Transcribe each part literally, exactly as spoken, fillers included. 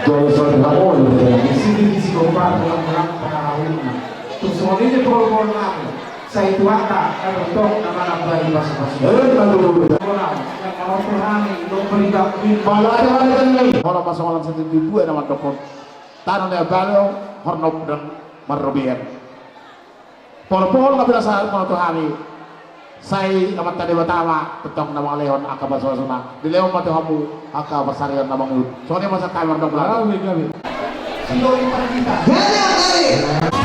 Jolo sori hamu, di sini di Sikompak, pulang-pulang pada tahunna. Tung songon i di polpol nami, sai tu angka na bertong na manambai pasu-pasu. Orang masuk malam satu dua nama dokon. Tanah ni abalo, hornop dan marrobean. Polpol na pinasahat ma tu hami. Sai Amanta Debata ma tongtong na mangalehon angka pasu-pasuna. Dilehon ma tu hamu angka pansarian na mangihut. Songon i ma sian hami mardongan. Gabe, gabe. Sidoli Pargita. Gabe, gabe.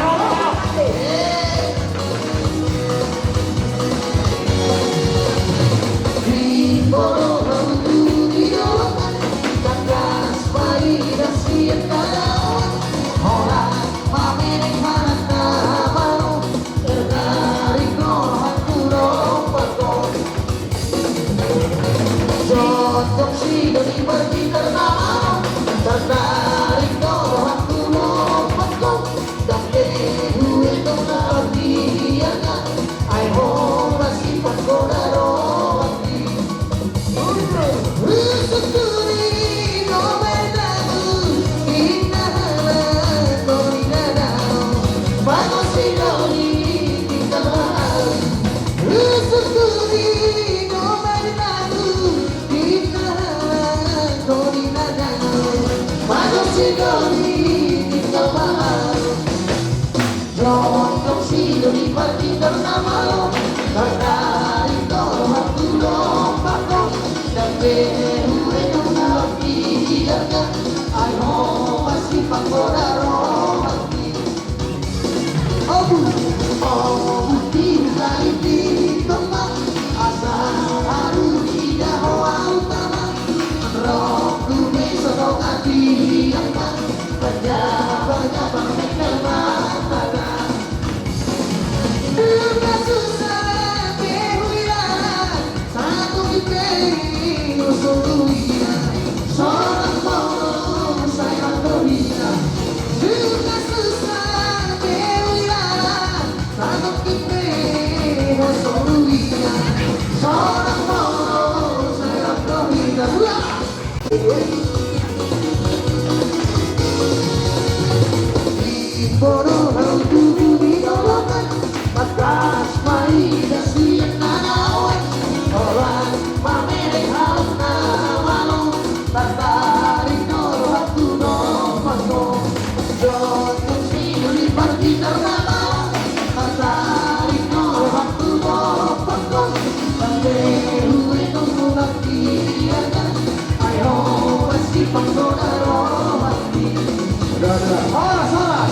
Horas, horas,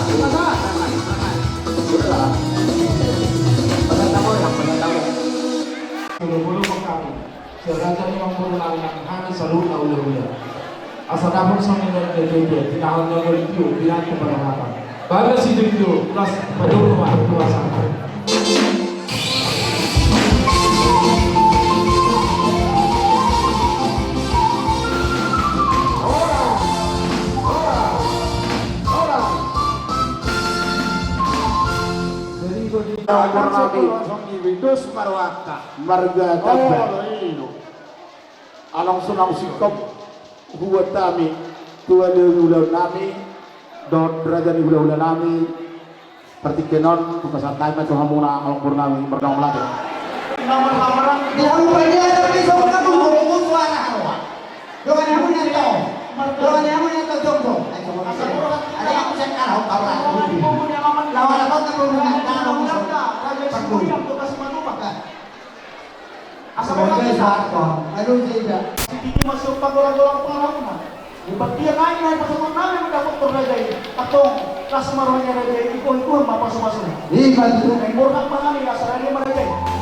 horas. Sudah. Pesan tamu ya, pesan tamu. Dulu-dulu kami. Sian raja ni amangboru nami nang hami saluhutna hulahula. Asa dapot songon i dohot D P P, pinahon na gol tio, pinantu parahatan. Bagas i tio, plus padulu ma kuasa. Ora, ora, ora. Jadi bagi marga Tambar. Along sonang singkop hubuat hami tu ale ni ulaon nami dohot raja ni hulahula nami. Partingkian on hupasahat hami ma tu hamuna amangboru nami mardongan melatik. Dongan hamu na tong, dongan hamu na tong jongjong. Asa murah. Ada yang bisa kalah, kalah. Lawan apa? Asa murah. Aduh, tidak. Sititi masuk panggolang-golang pengarahuna. Di bagian lain, lain pasangan nami mendapat raja ini. Atong, las marwanya raja ini, kau itu ma pasu-pasu. Iya, betul. Yang murah mana nih, asal dia meraja ini.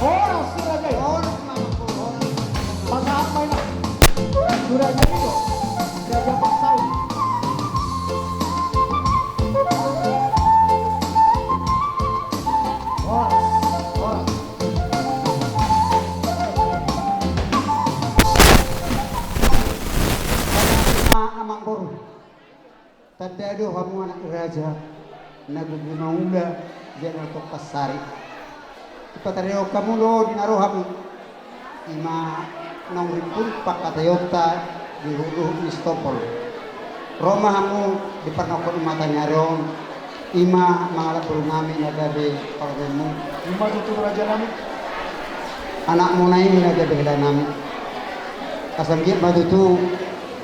Horas, Raja. Horas, Mama. Pasahat ma inang. Raja itu. Raja Paksau. Tanda do hamu anak raja na gogo mangula, jala na tongka sari. Dipataridahon hamu do di na ro hamu. Ima naung rimpun pangkataionta di luhut-luhut ni sitompul. Ro ma hamu di parnongkon ni mata ni ari on. Ima mangalap boru nami na gabe parumaenmu. Ima tutu raja nami. Anakmuna i na gabe hela nami. Asa anggiat ma tutu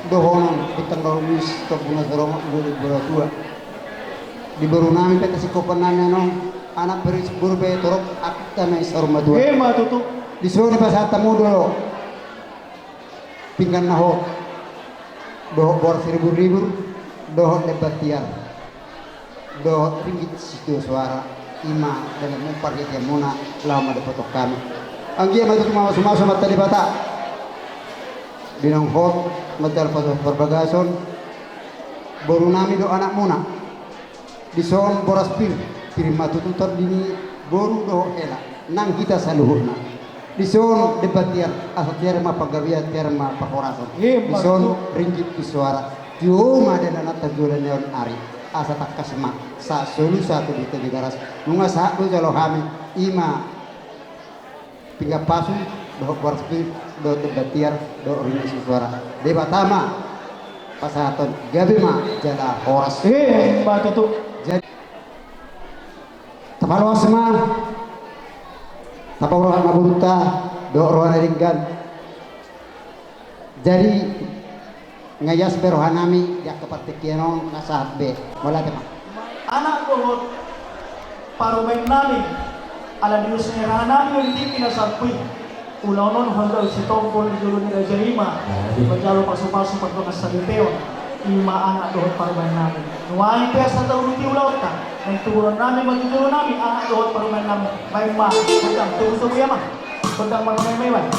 dohonon di tanggal unis tombuna sorong dua ribu dua puluh dua. Di boru nami pe tasingkopan nami anong, anak pe ro isumur be torop, angka na i saur matua. Ima tutu. Dison dipasahat hamu do pinggan na hot, dohot boras ribur-ribur, dohot lemban tiar, dohot ringgit sitio soara. Ima dalanmu, parhiteanmuna, laho mandapothon hami. Anggiat ma tutu mamasu-masu Amanta Debata. Di naung hot manjalo pasupasu parbagason, boru nami dohot anakmuna. Dison boras pir, pir ma tutu tondi ni boru dohot hela nang hita saluhutna. Dison lemban tiar, asa tiar ma panggabean, tiar ma parhorasan. Ima tutu. Dison ringgit pisoara. Tio ma dalananta jolo ni on ari, asa tangkas ma sahat solu sahat tu Tigaras. Nunga sahat do jalo hami, ima pinggan pasu, dohot boras pir, dohot lemban tiar, dohot ringgit sitio soara. Debata ma pasahathon, gabe ma jala horas. Ima tutu. Jadi, tapaloas ma, tapaulak ma borunta dohot roha na denggan. Jadi, nunga ias be roha nami di angka partingkian on, nunga sahat be. Mauliate ma. Anak dohot parumaen nami, ala ni dos ni roha nami on di tingki na salpu i. Ulaon on hujalo sitompul di jolo ni raja i ma, manjalo pasupasu pardongansaripeon. Ima anak dohot parumaen nami. Nuaeng pe asa tauduti ulaonta, naeng tuburon nami ma tu jolo nami anak dohot parumaen nami. Baen ma gondang, togu-togu ia ma. Gondang ma, baen ma, baen.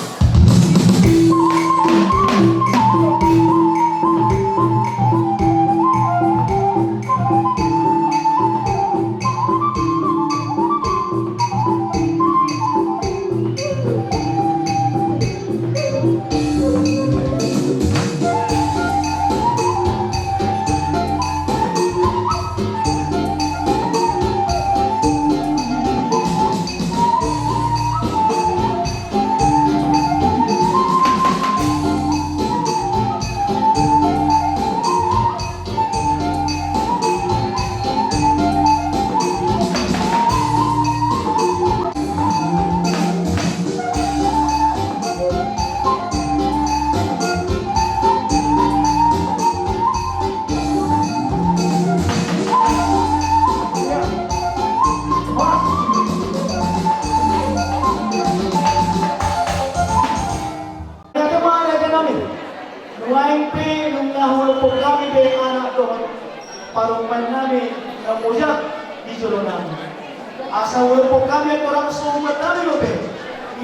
Nuaeng pe nunga hulompok hami be anak dohot parumaen nami na mojak di jolo nami. Asa hulompok hami, andorang so hubuat hami dope,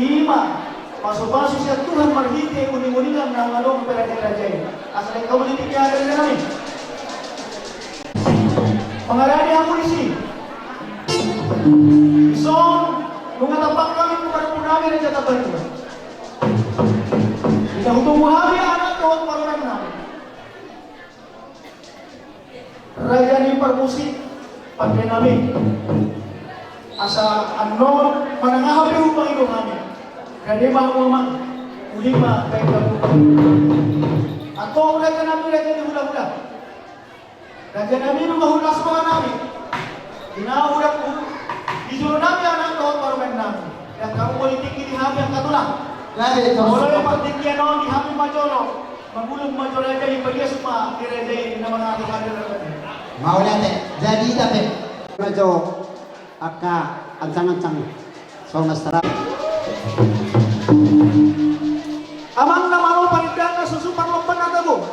ima pasupasu sian Tuhan marhite uning-uningan naung adong pe raja-raja i. Asa naeng hamu di tingki, raja nami. Mangarade hamu disi. Dison nunga tampak hami tu parompu nami Raja Tambatua. Di na hutogu hami anak dohot parumaen nami, raja ni parmusik pande nami. Asa annon manang aha pe umpangido hami, rade ma hamu amang, uli ma baen hamu. Antong raja nami, raja ni hula-hula. Raja nami, nunga hulas roha nami. Di na hudok di jolo nami anak dohot parumaen nami. Dang hamu politik di hami angka tulang. Molo di partingkian on di hami ma jolo. Mangulum ma jo raja i, paias ma di raja i na mangatur-atur. Mauliate. Jadi ita pe ma jo angka ancang-ancang. Songon sara. Amang na malo panindangan na susu parlompan na tabo.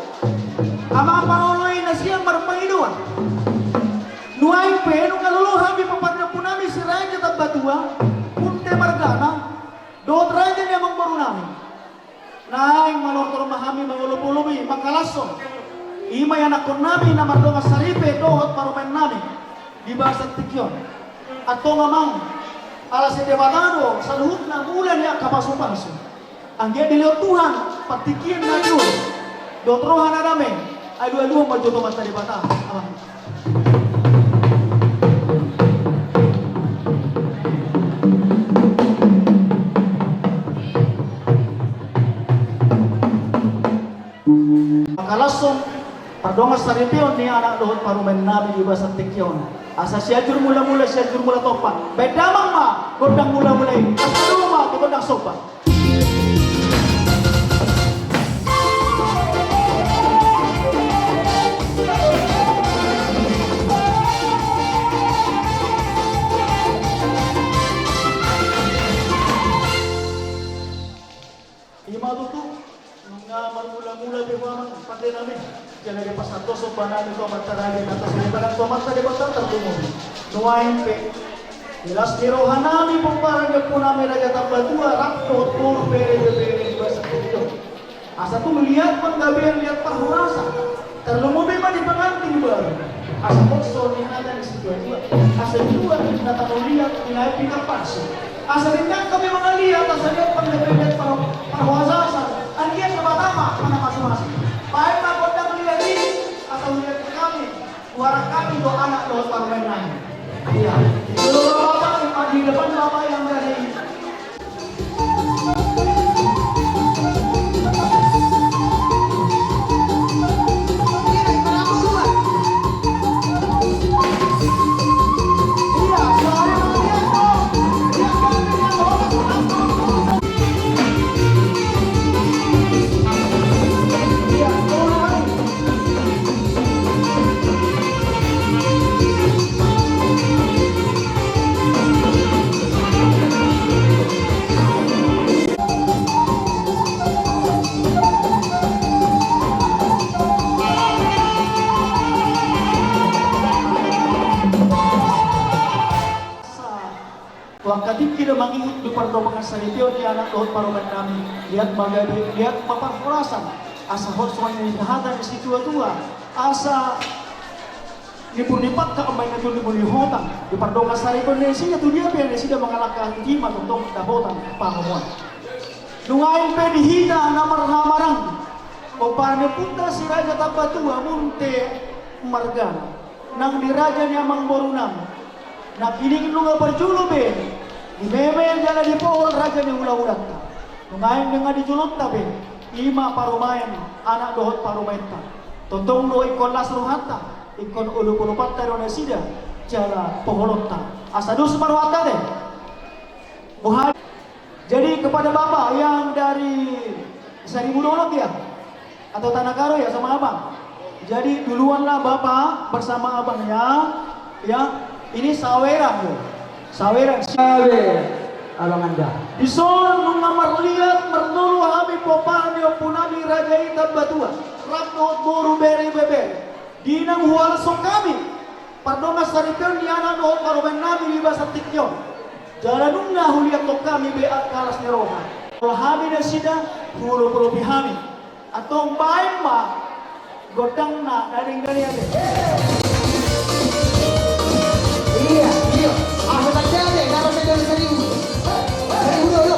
Amang paroloi na sian marpangidoan. Nuaeng pe nunga lolo hami paparnampu nami si Raja Tambatua, Punde margana, dohot raja ni amangboru nami. Naeng manortor ma hami mangolop-olopi, mangkalashon. Ima ianakkon nami na mardongan saripe dohot parumaen nami di bagasan tingki on. Antong amang, ala sian Debata do saluhutna mula ni angka pasupasu. Anggiat dilehon Tuhan partingkian na jolo dohot roha na dame, Alu-aluhon ma jo tu Amanta Debata, amang. Mangkalashon pardongansaripeon ni anak dohot parumaennami di bagasan tingki on. Asa Sianjur Mula-mula, Sianjur Mula Tompa. Baen damang ma gondang mula-mula i. Asa dua ma tu gondang somba. Ima tutu, nunga marmula-mula be ho amang pandenami. Jala dipasahat do sombanami tu Amanta Raja na tonga, di badan tu Amanta Debata tarlumobi. Nuaeng pe di las ni rohanami pomparan ni ompunami Raja Tambatua rap dohot boru, bere, bebere di bagasan tingki on, asa tung liat panggabean, liat parhorasan. Tarlumobi ma di pengantin baru. Asa hoshon ni hata ni situatua. Asa dua na tano liat di na pinggan pasu. Asa denggan hami mangaliat, asa liat panggabean, liat par-, parhorasan. Anggiat Debata ma manamasu-masu. Baen ma gondang liat i, asa liat hami. Suara hami do anak dohot parumaennami. Iya. Dulu Bapak, di depan Bapak yang dari Angka tingki do mangihut di pardongansaripeon ni anak dohot parumaennami, liat ma gabe, liat ma parhorasan, asa hoshon ni hata ni situatua, asa nimbur ni pangka, umbahen na tu nimbur ni hotang, di pardongansaripeon nasida tu dia pe nasida mangalangka, i ma tongtong dapotan pangomoan. Nuaeng pe di hita na marhamaranggi, pomparan ni ompunta si Raja Tambatua Munte margana, nang di raja ni amangborunami, nangkining nunga parjolo be dimeme jala dipohol raja ni hula-hulanta. Nuaeng nunga di jolonta be, i ma parumaen, anak dohot parumaenta. Tongtong do ingkon las rohanta, ingkon olop-olopanta do nasida jala poholonta. Asa dos ma rohanta te. Boha-, jadi kepada Bapak yang dari Seribu Dolok ya, atau Tanah Karo ya, sama abang. Jadi duluanlah Bapak bersama abangnya, ya. Ini saweran, ya. Saweran. Sabe, abang anda. Dison nunga marliat marnolo hami pomparan ni ompunami Raja i Tambatua, rap dohot boru, bere, bebere. Di na huhalashon hami pardongansaripeon ni anak dohot parumaennami di bagasan tingki on. Jala nunga huliathon hami be angka las ni roha. Molo hami nasida, huolop-olopi hami. Antong baen ma gondangna na denggan i ate. Iya, iya. Asa tanda be, na ro tanda be, seribu. Seribu do, do.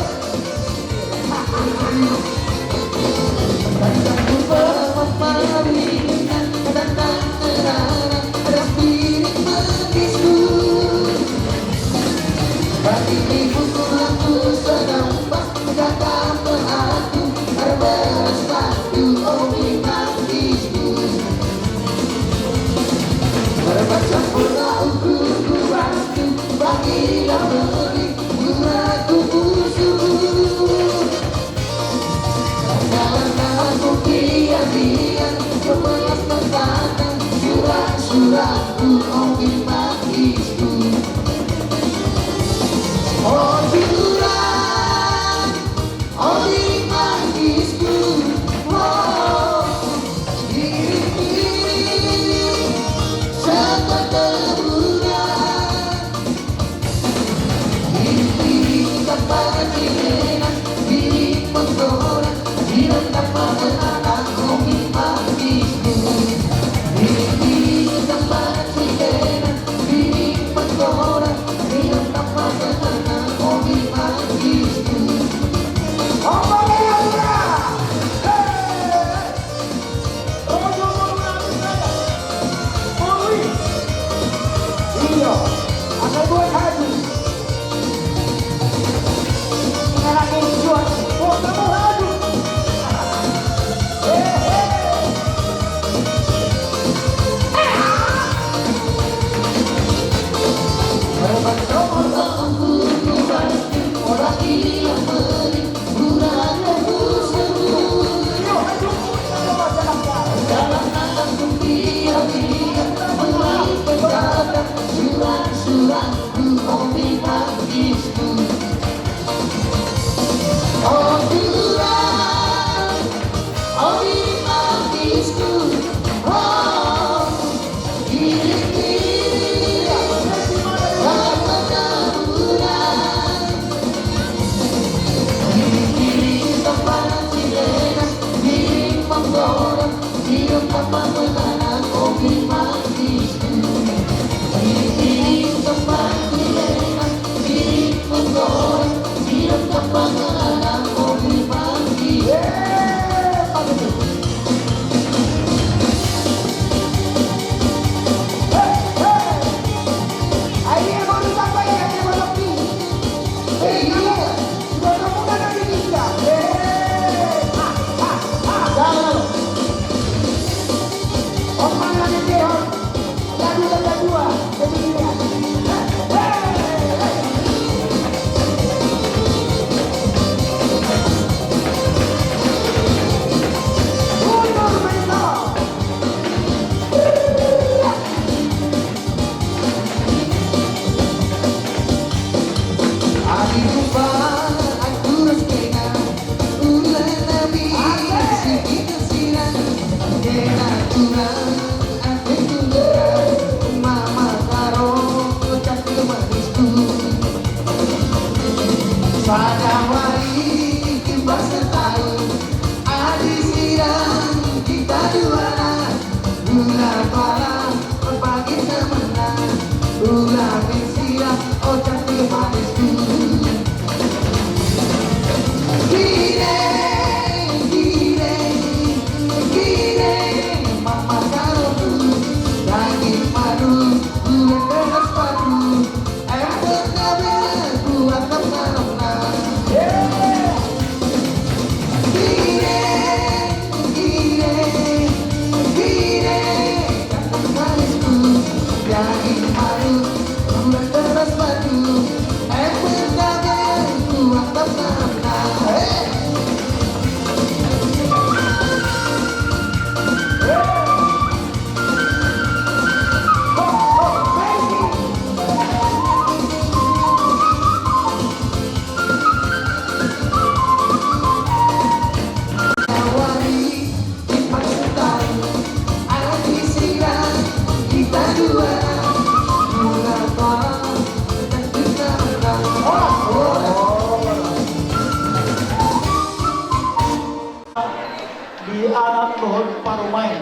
Di anak dohot parumaen.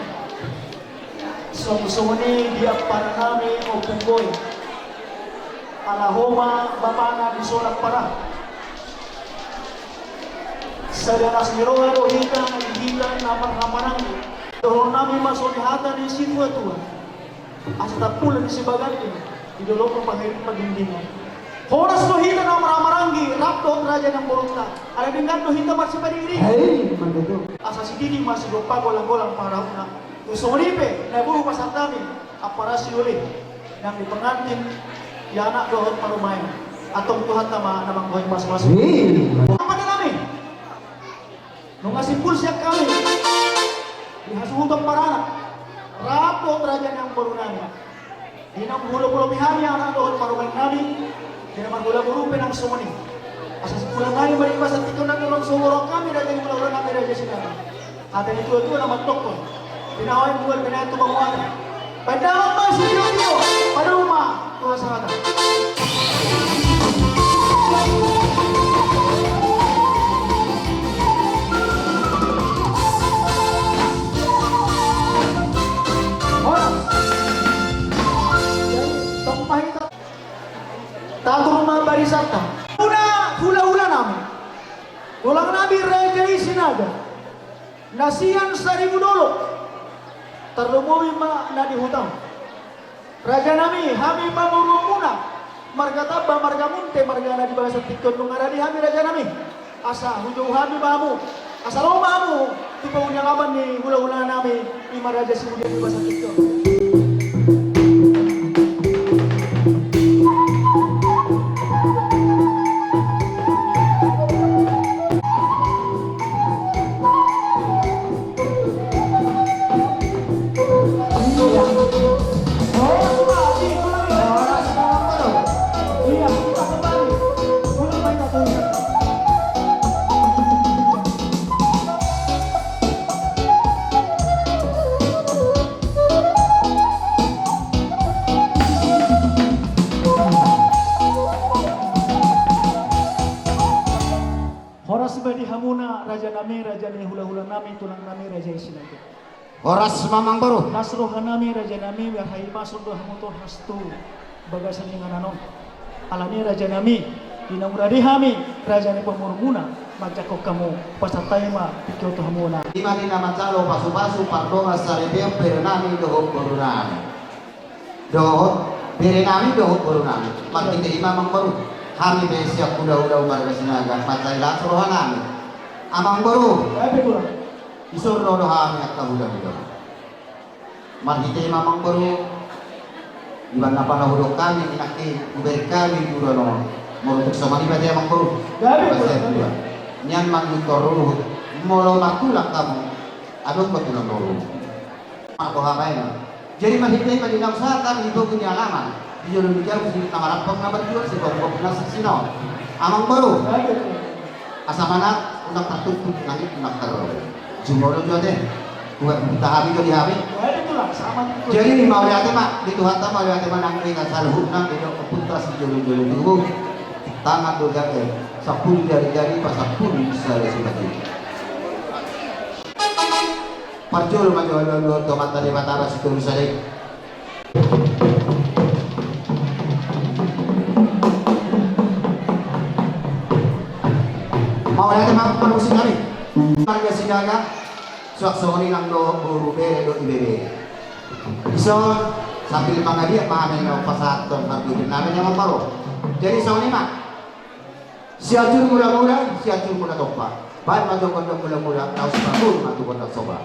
Songon i di ampara nami Ompung Boy. Ala ho ma bapana di son ampara. Sada las ni roha do hita, di hita na marhahamaranggi. Dohonon nami ma songon hata ni situatua. Asa tapula ni sibaganding, di dolok pahiri pagindingan. Horas do hita na marhahamaranggi, rap dohot raja nang borunta. Ala denggan do hita marsipairingiringan. Hei, mantap tu. Asa sididi ma sigompa golanggolang pangarahutna. Songon i pe, na boru pasahat nami, ampara si Uli, nang di pengantin, di anak dohot parumaen. Antong Tuhanta ma na manggohi pasupasu. Hei. Apa nami? Nunga simpul sian hami di hasuhuton paranak, rap dohot raja nang boru nami. Di na mangula-ula pe hami anak dohot parumaen nami, di na mangula boru pe nang songon i. Asa simpul nami ma di bagasan tingki on, nang tolong so huroha hami raja ni hulahula nami, raja Sinaga. Hata ni tuatua na mandokkon: Pinaoan buat pinaoan tu bangunan. Pandangan ma sitio-tio, pado ma tu hasahatan. Horas. Jadi, tong ma hita. Tatur ma barisanta. Muna hulahula nami. Tulang nami raja i Sinaga. Na sian saribu dolok. Tarlumobi ma na di huta. Raja nami, hami pamoruon muna. Marga Tamba, marga Munte, marga na di bagasan tingki on nunga rade hami raja nami. Asa hujou hami ma hamu. Asa ro ma hamu tu pauli ni alaman ni hulahula nami, i ma raja si Budian di bagasan tingki on. Horas ma di hamuna raja nami, raja ni hulahula nami, tulang nami, raja i Sinaga. Horas ma amangboru. Las roha nami raja nami, marhahipason do hamu torus tu bagasan ni inganan on. Alani raja nami, Di naung rade hami, raja ni pamoruonmuna, manjangkon hamu, pasahat hami ma tingki on tu hamuna. Ima di na manjalo pasupasu, pardongan saripeon, berenami dohot borunami. Dohot berenami dohot borunami. Marhite i ma, amangboru, hami pe sian hulahula marga Sinaga, mansai las rohanami. Amangboru, dison ro do hami angka hulahula. Marhite i ma, amangboru, di bagasan na pala hudok hami, di nangkin hubereng hami di ulaon on. Molo tung songon i, bahen, amangboru. Gabe, Amangboru. Nian mangihuthon ruhut, molo martulang hamu, adong ma tulang ruhut. Molo habaen. Jadi marhite i ma di na husahat hami di pogu ni alaman, di jolo ni jabu, sibuk na marampang na marjual, sibombok na sasinaon. Amangboru. Gabe. Asa manat, unang tartuktuk, nangkin unang tarrobot. Jumolo jo ate. Buat buta hami jo di hami. Jadi mauliate ma di Tuhanta, mauliate ma nang di na saluhutna, di na ompunta sijolo-jolo tubu. Tangan do jage, sampulu jari-jari, pasampulu sada sipatu. Parjolo ma jo alualuhon tu Amanta Debata, ba sitolu sada i. Mauliate ma parmusik nami. Marga Sinaga, suang songon i nang dohot boru, bere dohot ibebere. Dison, sambil mangaliat ma hami na pasahathon pargubir nami na mamaro. Jadi songon i ma. Sianjur Mulamula, Sianjur Mulatompa. Baen ma jo gondang mulamula, laos parboru ma tu gondang somba.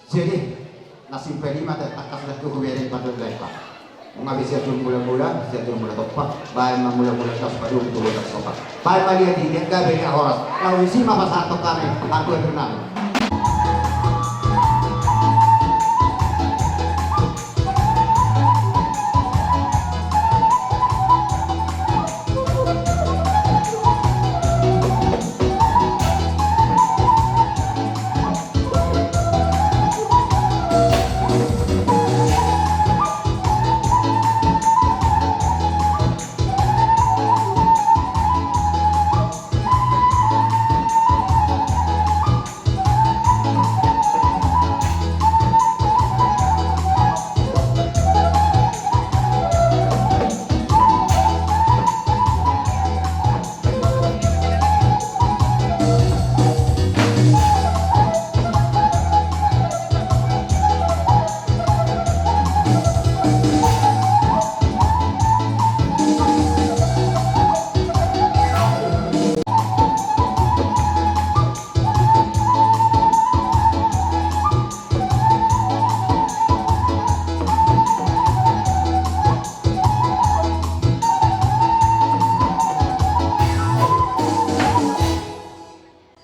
Jadi, na simpel i ma, tangkas do tu hubereng pardongan i, Pak. Nunga be Sianjur Mulamula, Sianjur Mulatompa, baen ma mulamula, laos padomu tu gondang somba. Baen ma liat i, liat gabe, liat horas. Laos disi ma pasahathon hami, anggo atur nami.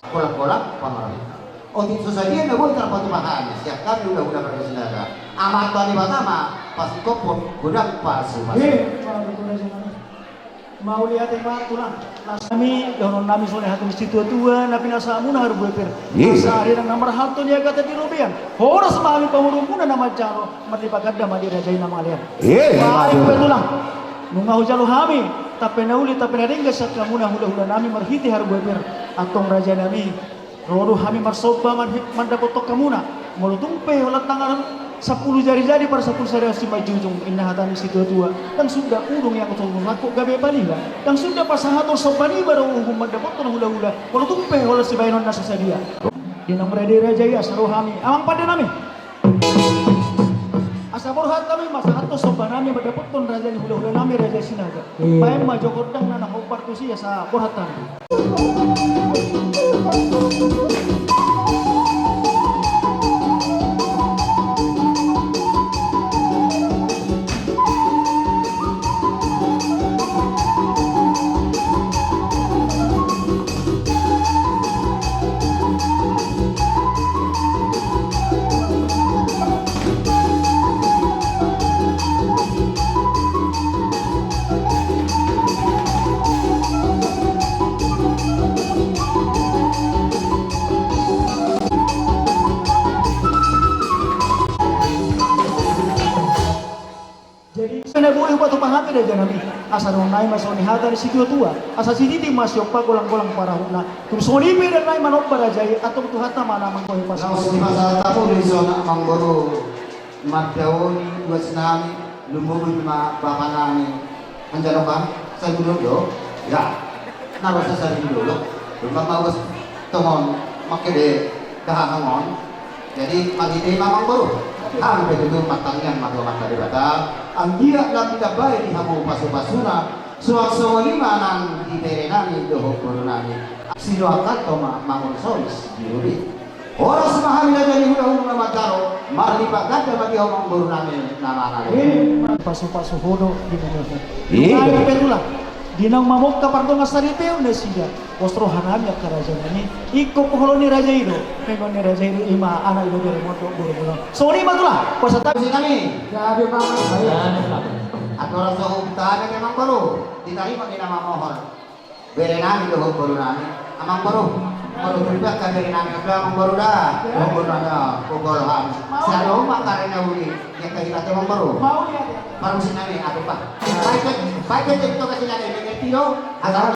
Holan-holan pangaranto. Otik so sadia na boi tarpatupa hami sian hami hulahula marga Sinaga. Amanta Debata ma pasingkophon godang pasupasu. Eh, mauliate ma tulang. Las hami, dohonon nami songon i hata ni situatua, na pinasahatmuna harbue pir. Asa ari na marhalto ni agatan di robean. Horas ma hami pamoruonmuna na manjalo, marlipatganda ma di raja i na mangalean. Baik, tulang. Nunga hujalo hami tampe na uli, tampe na denggan sian hamuna hulahula nami marhite harbue pir. Antong raja nami, ro do hami marsomba man-, mandapothon hamuna. Molo tung pe holan tangan sampulu jari-jari, parsampulu sada simanjujung, ninna hata ni situatua. Ndang suda udung iangkon songon rangkok gabe palila. Ndang suda pasahathon somba niba do uhum mandapothon hulahula. Molo tung pe holan sibahenon na so sadia. Di naung rade raja i, asa ro hami. Amang pande nami. Asa borhat hami, masahat do somba nami mandapothon raja ni hulahula nami, raja Sinaga. Baen ma jo gondang na hombar tusi, asa borhat hami. Jadi, songon i boi hupatupa hami, raja nami. Asa dohonon nami ma songon i hata ni situatua, asa sititi ma siompa, golanggolang pangarahutna. Tung songon i pe dohonon nami manomba raja i, antong Tuhanta ma na manggohi pasu. Laos di masa tamu di son amangboru, mandaoni uas nami, lumobi ma bapa nami. Manjalo kan? Sai gundul do? Ya. Na ro sasari gundul do. Lupa ma uas tongon, mangkede kahahang on. Jadi, marhite i ma amangboru. Hami pe tutu martangiang ma tu Amanta Debata, anggiat lam ditambai di hamu pasupasuna, suang songon i ma nang di bere nami dohot boru nami. Sidoakanto ma mangonsolis di robi. Horas ma hami raja ni hulahula na mandaro, marlipat ganda ma di hamu amangboru nami na mangalean. Pasupasu ho do di mamamu. Iya. Nunga pe tulang. Di naung mamungka pardongan saripeon nasida. Pos roha nami angka raja nami, ingkon poholon ni raja i do, memang ni raja i do, i ma anak i do, bere mondok, boru mondok. Songon i ma tulang, pos hata. Parusi nami. Jadi, Amang. Jadi, Amang. Andorang so hubutuhon, amangboru, ditarima ni na mamohon. Bere nami dohot boru nami. Amangboru, molo tupa ka bere nami, amangboru da. Ya. Amangboru da, pogol ham. Mau. Siado ma karena uli. Ia kahilate amangboru. Mau dia, dia. Parusi nami, aduh, Pak. Baik, baik, baik, itu kasih lagi, baik, itu. Agar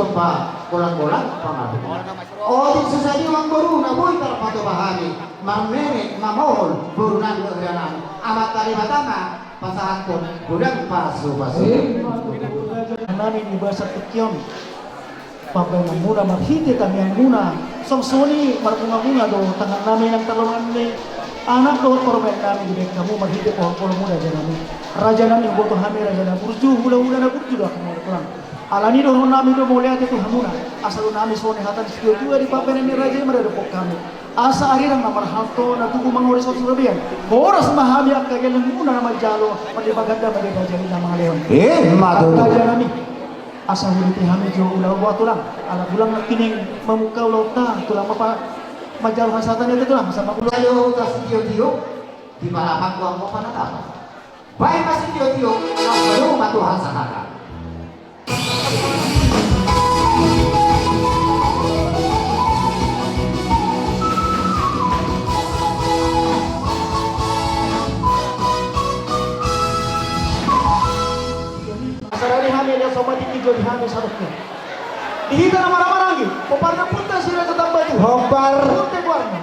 Pagolang-golang pangaruhna. Otik so sadia amangboruna boi tarpatupa hami marmeme mamohon boru nami dohot ina nami. Amanta Debata ma pasahathon godang pasupasu. Nami di bagasan tingki on. Pambahenanmuna marhite tangiangmuna, songon i marbungabunga do tangan nami nang tarlobi nami, anak dohot parumaen nami dibahen hamu marhite pola-polamuna raja nami. Raja nami, huboto hami raja na burju, hulahula na burju do hamu tulang. Alani i dohonon nami do mauliate tu hamuna, asa do nami songon hata ni situatua di pambahenan ni raja i maradophon hami. Asa arirang na marhalto na tubu mangori songon surabian. Horas ma hami angka gellengmuna na manjalo, marlipatganda ma di raja i na mangalehon. Eh, ima tutu. Raja nami. Asa huhut hami jo ulaon boha tulang, ala tulang nangkining mamungka ulaonta, tulang ma pa manjalo hasahatan i tulang, asa mangula. Ayo, utas tio-tio, di balapan gua mau panatapan. Baik masih tio-tio, apa lu matu hasahatan. Asa rade hami, liat so matik i jo di hami sadok ni. Di hita na marhahamaranggi, pomparan ni ompunta si Raja Tambatuha. Hombar. Ompunta goarna.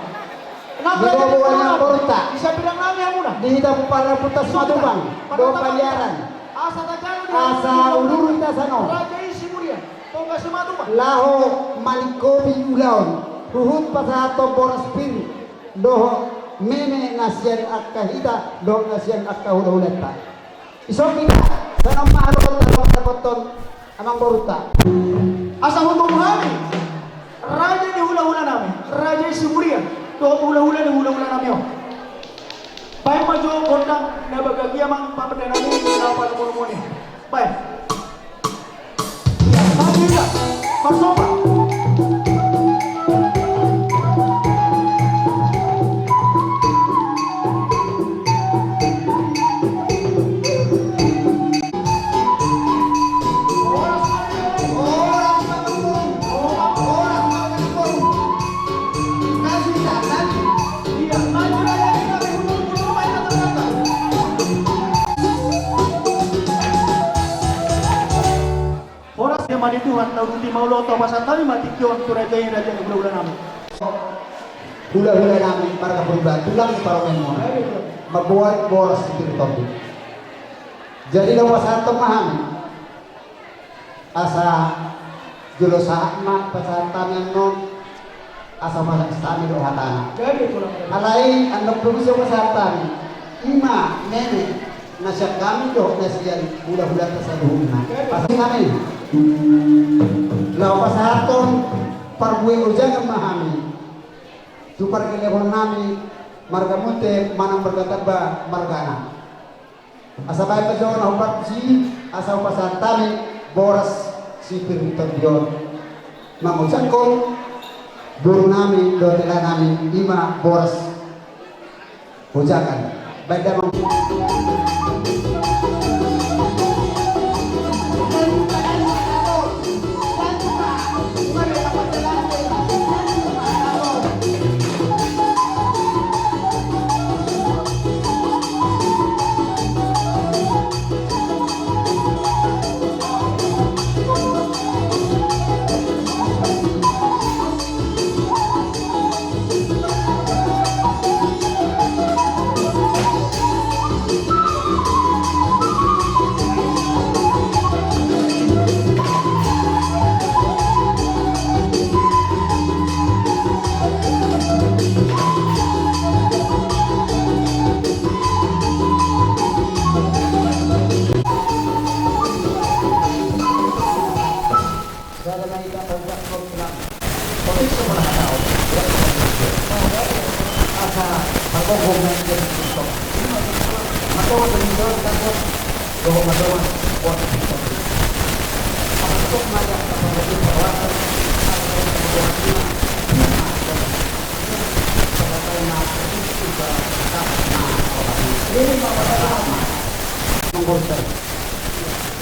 Nang raja ni boru ni amangborunta. Di sampingan nami hamuna. Di hita pomparan ni ompunta Simatupang. Dohot Paliaran. Asa tajalo di hami. Asa ulu-ulu hita sanon. Raja i Siburian. Tongka Simatupang. Laho maningkopi ulaon. Huhut pasahathon boras pir. Dohot meme na sian angka hita. Dohot na sian angka hula-hulanta. Ison hita, sanon ma haluhon na laho mandapothon amangborunta. Asa hutomu hami, raja ni hula-hula nami, raja i Siburian, dohot hula-hula ni hula-hula nami on. Bahen ma jo gondang na bagas i amang pambahenanmi, na pala murmuni. Bahen. Horas ni ama ni Tuhan, na uduti ma ulaonta, pasahat hami ma tingki on tu raja i, raja ni hula-hula nami. Hula-hula nami marga Purba, tulang ni parumaenmuna. Mamboan boras sipir tondi. Jadi laho pasahathon ma hami. Asa jolo sahat ma pasahat hami annon. Asa malas hami do hatana. Alai annon pe muse pasahat hami. Ima meme na sian hami dohot na sian hula-hulanta saluhutna. Pasahat hami. Laho pasahathon parbue ojagan ma hami. Tu pargellenghon nami marga Munte manang marga Tamba margana. Asa baen ma jo na hombar tusi, asa hupasahat hami boras sipir tondi on. Mangojakhon boru nami dohot ina nami, ima boras ojagan. Baen damang.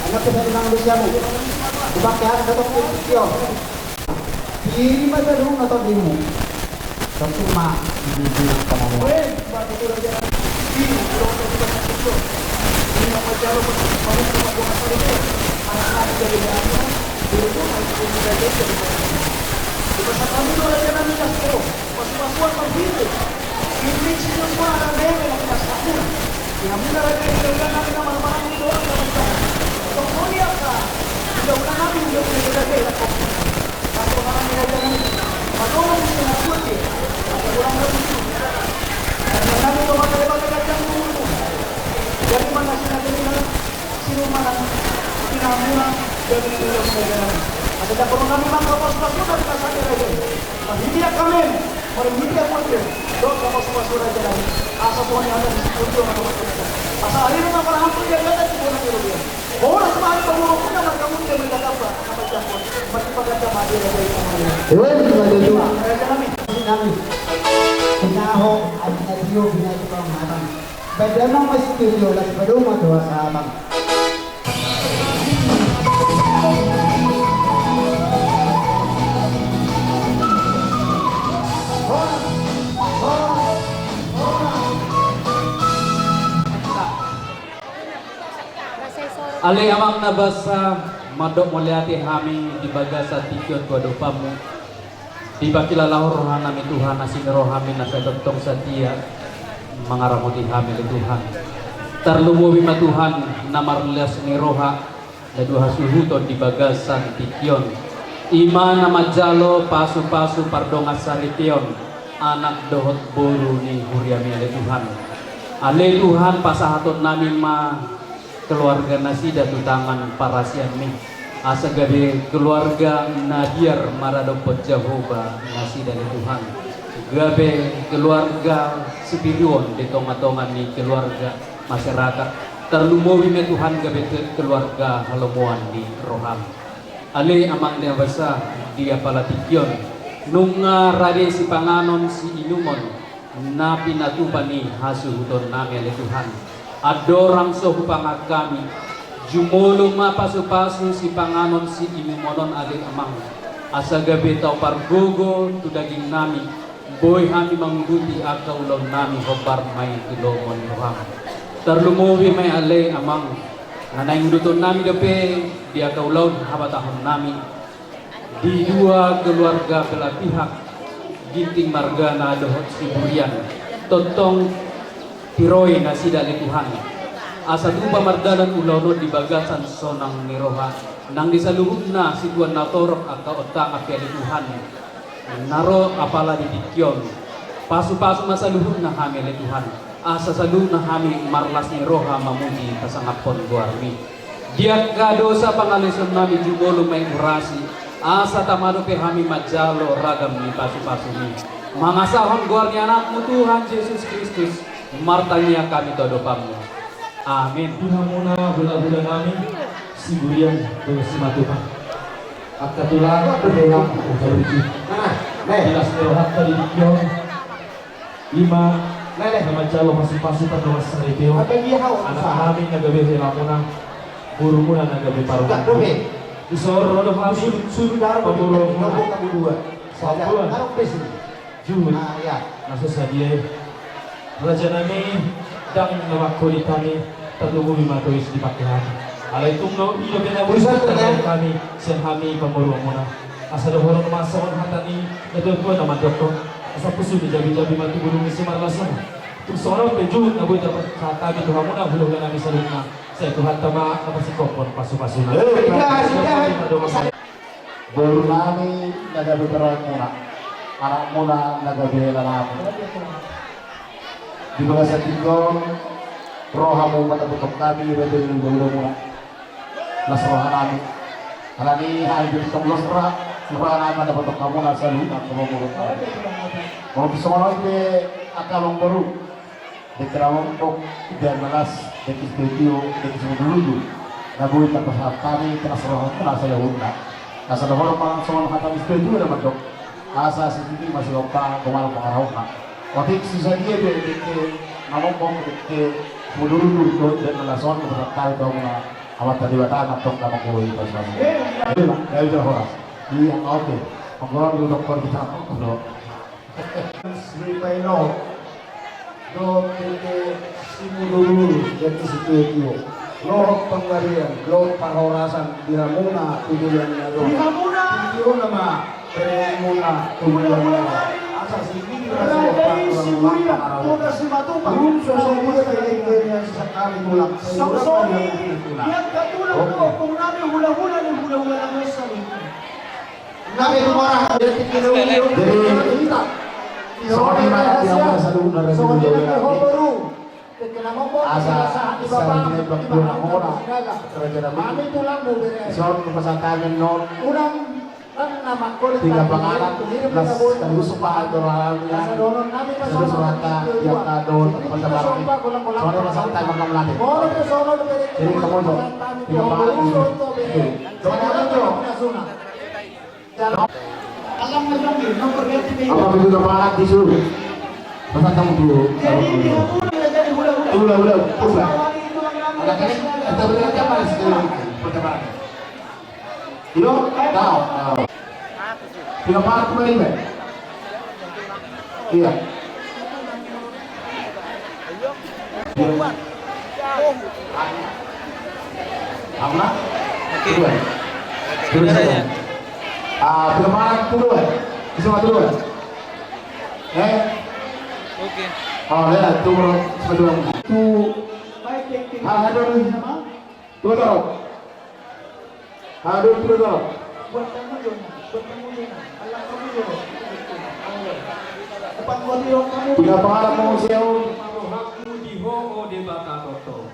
Anak kita di mana usiamu? Dipakai anak datang ke Tokyo. Diri ma tadung atau dimu. Tentu ma di dunia kamu. Di rumah itu tidak ada yang berubah. Di masa kami dua raja nami kasih roh, pasupasu marhite. Ini si Joshua anak Mary yang punya sakura. Di hamuna raja di dalam nami nama nama nami doang sama Tuhan. Tong kau lihat kah? Di dalam nami udah punya raja yang kau. Aku nama nami raja nami. Madorong di tengah kuat ya. Aku kurang lebih. Dan nami doang kali pakai kacang dulu. Jadi mana sih nanti? Sinumanan, sinamuna, jadi sinamuna jalan. Asa jago nami mangka pasupasu dari kasar raja. Marhite kami, marhite kuatir. Dok pasupasu raja nami. Asa songon i hata ni si Joshua mangka pasupasu. Asa ari ini mangka rahampun dia kata di bona ni rodia. Bona semari pangurungkuna markamun dia mendakapa. Apa jago? Mati pada jama dia raja itu. Tuhan, raja itu. Raja nami. Nami. Pinaho, adina dio, pinaho, pinaho. Badan ma masih tujuh belas, baru ma dua sahabat. Ale Amang na basa, mandok mauliate hami di bagasan tingki on tu adopanmu. Dipakilalahon rohanami Tuhan, asi ni rohami na sai tongtong satia mangaramoti hami ale Tuhan. Tarlumobi ma Tuhan na marlas ni roha na dua hasuhuton di bagasan tingki on. I ma na manjalo pasupasu pardongansaripeon anak dohot boru ni huriami ale Tuhan. Ale Tuhan, pasahatonnami ma keluarga nasida tu tangan parasianmi, asa gabe keluarga na biar maradophon Jahowa nasida ale Tuhan. Gabe keluarga sipirion di tongatonga ni keluarga masyarakat. Tarlumobi ma Tuhan gabe ke-, keluarga halomoan ni roham. Ale Amang na basa, di apala tingki on nunga rade sipanganon siinumon na pinatupa ni hasuhutonnami ale Tuhan. Andorang so hupangan hami, jumolo ma pasupasu sipanganon siinumon on ale Amang, asa gabe tau pargogo tu dagingnami, boi hami manguduti angka ulaonnami hombar ma i tu lomo ni roham. Tarlumobi ma i ale Amang, na naeng udutonnami dope di angka ulaon habatahonnami, di dua keluarga belah pihak, Ginting margana dohot Siburian, tongtong tiroi nasida ale Tuhan. Asa tupa mardalan ulaon on di bagasan sonang ni roha, nang di saluhutna situan na torop angka ontang api ale Tuhan. Na ro apala di tingki on, pasupasu ma saluhutna hami ale Tuhan. Asa saluhutna hami marlas ni roha mamuji pasangaphon goarmi. Di angka dosa pangalaosionnami jumolo ma i urasi, asa tama dope hami manjalo ragam ni pasupasumi. Mangasahon goar ni Anakmu Tuhan Jesus Kristus, martangiang hami tu adopanmu. Amin. Di hamuna hulahula nami, Siburian dohot Simatupang. Angka tulang, angka tulang. Nah, nih. Di las ni rohanta di tingki on. I ma, na manjalo pasupasu pardongansaripeon. Anak nami na gabe helamuna, borumuna na gabe parumaenmuna. Di son ro do hami, pamoruonmuna. Juhut na so sadia i. Raja nami, ndang na mangkolit hami. Tarlumobi ma tois dipake hami. Alai tung na i dope na boi hami sian hami pamoruonmuna. Asa dohonon ma songon hata ni natuatua na mandokkon, asa pusu ni jabijabi ma tu bulung ni simarlasuna. Tung songon on pe juhut na boi tapasahat hami tu hamuna hulahula nami saluhutna, sai Tuhanta ma na pasingkophon pasupasuna. Boru nami na gabe parumaenmuna, anakmuna na gabe helamuna. Di bagasan tingki on, ro hamu mandapothon hami, raja ni hulahula muna. Las roha nami. Alani hami di tong los ra, roha nami mandapothon hamuna saluhutna. Molo songon on pe angka amangboru. Dengke na mongkok, dengke na las, dengke Sitio, dengke Simonduludur. Na boi tapasahat hami, las roha muna saluhutna. Asa dohonon ma songon hata ni Sitio na mandok. Asa sititi ma silompa, gomal pangarahutna. Otik si sadia pe dengke na mongkok, dengke Simonduludur, dengke na las on, tapasahat hami tu hamuna. Amanta Debata na tong na manggohi pas-pas. Iya, iya, horas. Iya, oke. Manggohi dokter kita, dokter. Sripaino, dohot dengke Simonduludur, dengke Sitio. Lohot panggabean, lohot parhorasan di hamuna tu bulan na ro. Di hamuna. Di hamuna ma, di hamuna tu bulan na ro. Asa singkir raja si Muria, kota Simatupang. Belum selesai dia, dia, dia, dia, sekali pulang. Sosoni, dia katulang tu ompung nami, hula-hula ni hula-hula na dosa ni. Nami tu marah, dia pikir dulu. Jadi, soalnya dia masa dulu, soalnya dia hoboru. Asa, asa nilai bakti orang orang. Kira-kira begitu. Ison pasatangan non. Tiga panganan, las, kalusu, pahat, orang orang. Kalusu, rata, dia kadon, pada barang. Soalnya pasatangan melatih. Jadi kamu tuh, tiga panganan. Coba, coba. Apa begitu, Pak? Tisu. Masa kamu dulu? Hula, hula, hula. Ada kan? Kita beri aja, Pak, sekali lagi. Percobaan. Hilo? Tahu, tahu. Tiga, Pak, kembali, Pak. Iya. Apa? Oke. Kedua. Kedua. Ah, kedua, kedua. Bisa kedua. Eh? Oke. Oh, ya, tunggu. Kedua. Tu. Halo, halo. Tuh, tuh. Hadir, tuh, tuh. Tiga para pengungsi. Rohangku di ho, o Debata toto.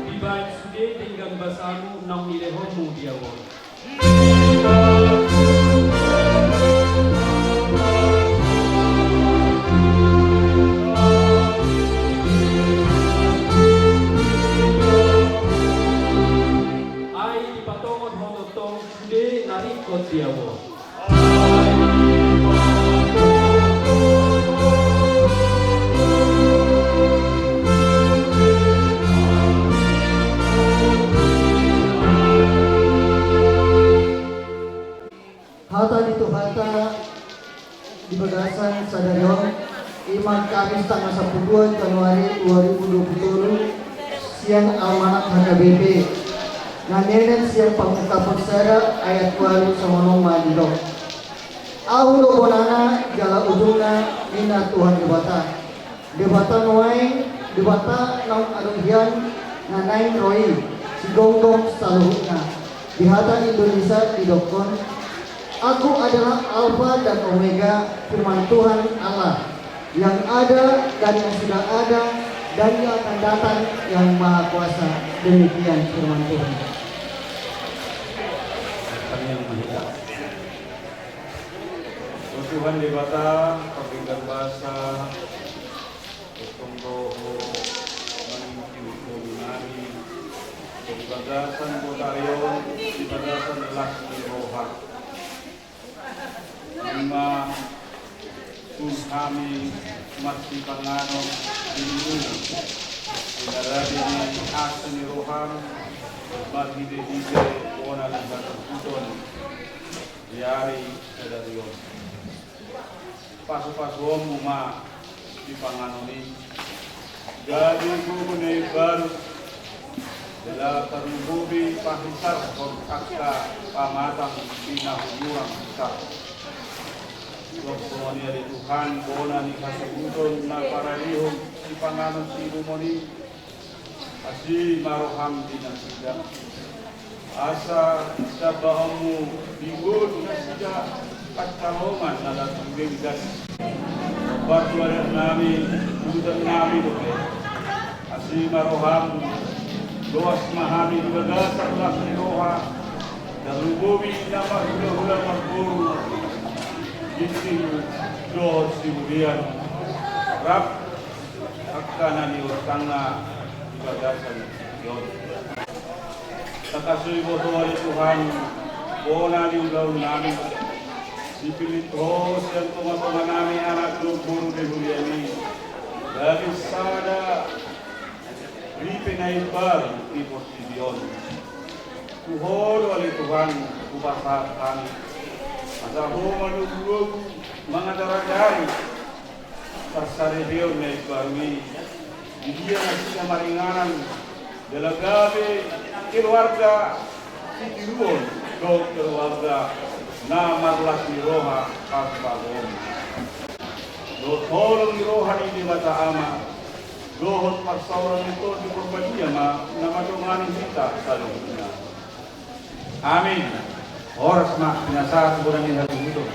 Dibaen sude denggan basamu naung nilehonmu di au on. Ai dipatongon ho tongtong sude na ringkot di au on. Hata ni Tuhanta di bagasan sadari on, i ma Kamis tanggal sampulu dua Januari dua ribu dua puluh tolu, sian Almanak H K B P, na nidok sian Pamungkapun sada ayat ualu songon on ma didok. Ahu do bonana jala ujungna, ninna Tuhan Debata. Debata nuaeng, Debata naung adong hian, na naeng ro i, sigonggom saluhutna. Di hata Indonesia didokkon, Aku adalah Alfa dan Omega, firman Tuhan Allah, yang ada dan yang sudah ada dan yang akan datang, yang Maha Kuasa. Demikian firman Tuhan. O Tuhan Debata, pardenggan basa, tongtong do ho mangihuthon hami di bagasan botari on, di bagasan las ni roha. I ma sun hami marsipanganon di lelengmu, di na rade ni asi ni roham, marhitehite bona ni hasuhuton di ari sadari on. Pasupasuonmu ma sipanganon i, gabe gogo na imbaru, jala tarlumobi pahisarhon angka pamatang di na humurang hita. Songon i ale Tuhan, bona ni hasuhuton na pararihon sipanganon siinumon i, asi ma roham di nasida, asa sitambaonmu di ngolu nasida pansalongan na laho denggan. Partuanan nami, urusan nami dope. Asi ma roham, loas ma hami di bagasan las ni roha, tarlumobi na marhulahula marboru, ginting dohot simulian. Rap angka na niurutanna di bagasan tingki on. Tangkas do diboto ale Tuhan, bona ni ulaon nami, sipillit ho sian tongatonga nami anak dohot boru di huria i, gabe sada ripe na imbaru di portibi on. Tu Ho do ale Tuhan hupasahat hami, asa Ho ma logulogu mangajarajari parsaripeon na imbaru i. Di dia nasida maringanan jala gabe keluarga sitiruon dohot keluarga na marlas ni roha pasupasu. Dohot holong ni roha ni Debata Ama dohot parsaoran ni Tondi Porbadia ma na mandongani hita saluhutna. Amin. Horas ma pinasahat tu bona ni hatuhuton.